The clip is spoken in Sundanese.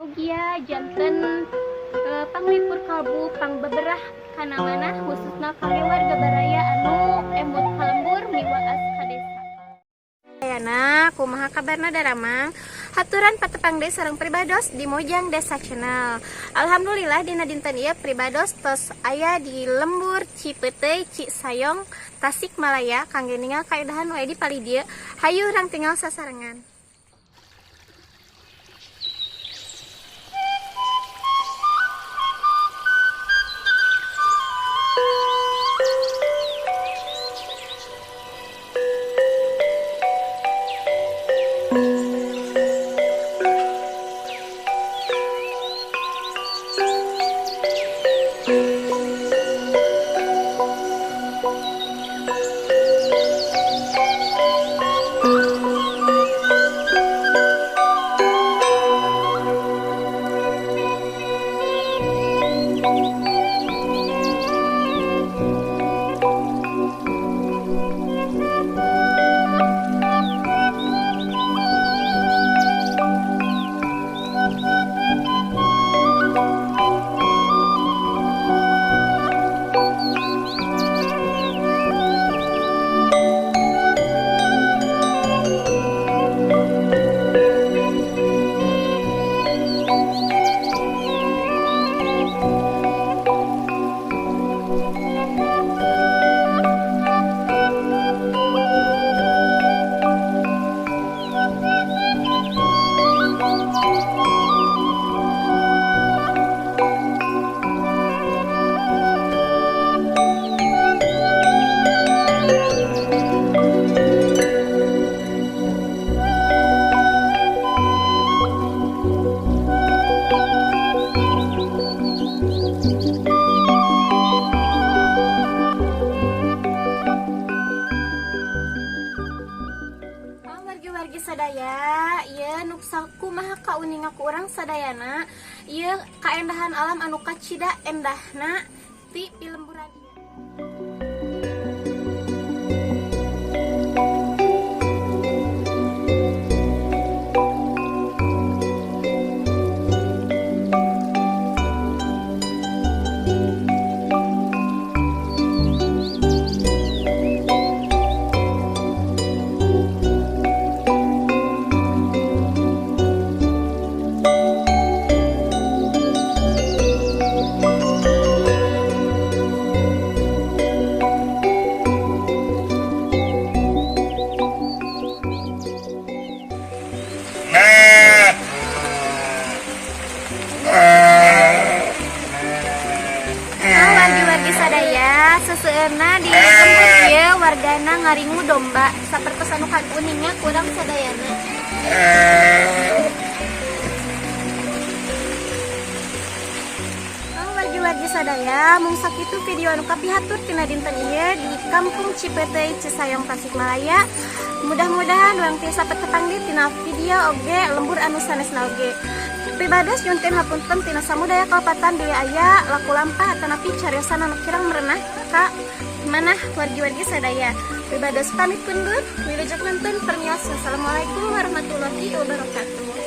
Mugia janten panglipur kalbu, pangbeberah kana manah, khususna kangge warga baraya anu emut ka lembur miwaas ka desa. Ayana, kumaha kabarna daramang? Haturan patepang deui sareng pribados di Mojang Desa Channel. Alhamdulillah, dina dinten ieu pribados tos aya di lembur Cipeuteuy, Cisayong, Tasikmalaya kangge ningal kaedahan nu aya di palih dieu. Hayu urang tingal sasarengan. Wargi-wargi sadaya, ieu nu kumaha kauninga ku urang sadayana, ieu kaendahan alam anu kacida endahna ti pilemburan ieu. Wargi-wargi sadaya, seseueurna di lembur ieu wargana ngaringu domba sapertos anu kauninga ku urang sadayana. Wargi-wargi sadaya, mung sakitu video anu kapihatur tina dinten ieu di Kampung Cipeuteuy, Cisayong, Tasikmalaya. Mudah-mudahan urang tiasa patepang deui tina video oge lembur anu sanesna oge. Pribados nyuhunkeun hapunten tina samudaya kalepatan bilih aya laku lampah atanapi cariosan anu kirang merenah ka manah wargi-wargi sadaya. Pribados pamit kundur, wilujeng nonton, permios. Wassalamualaikum warahmatullahi wabarakatuh.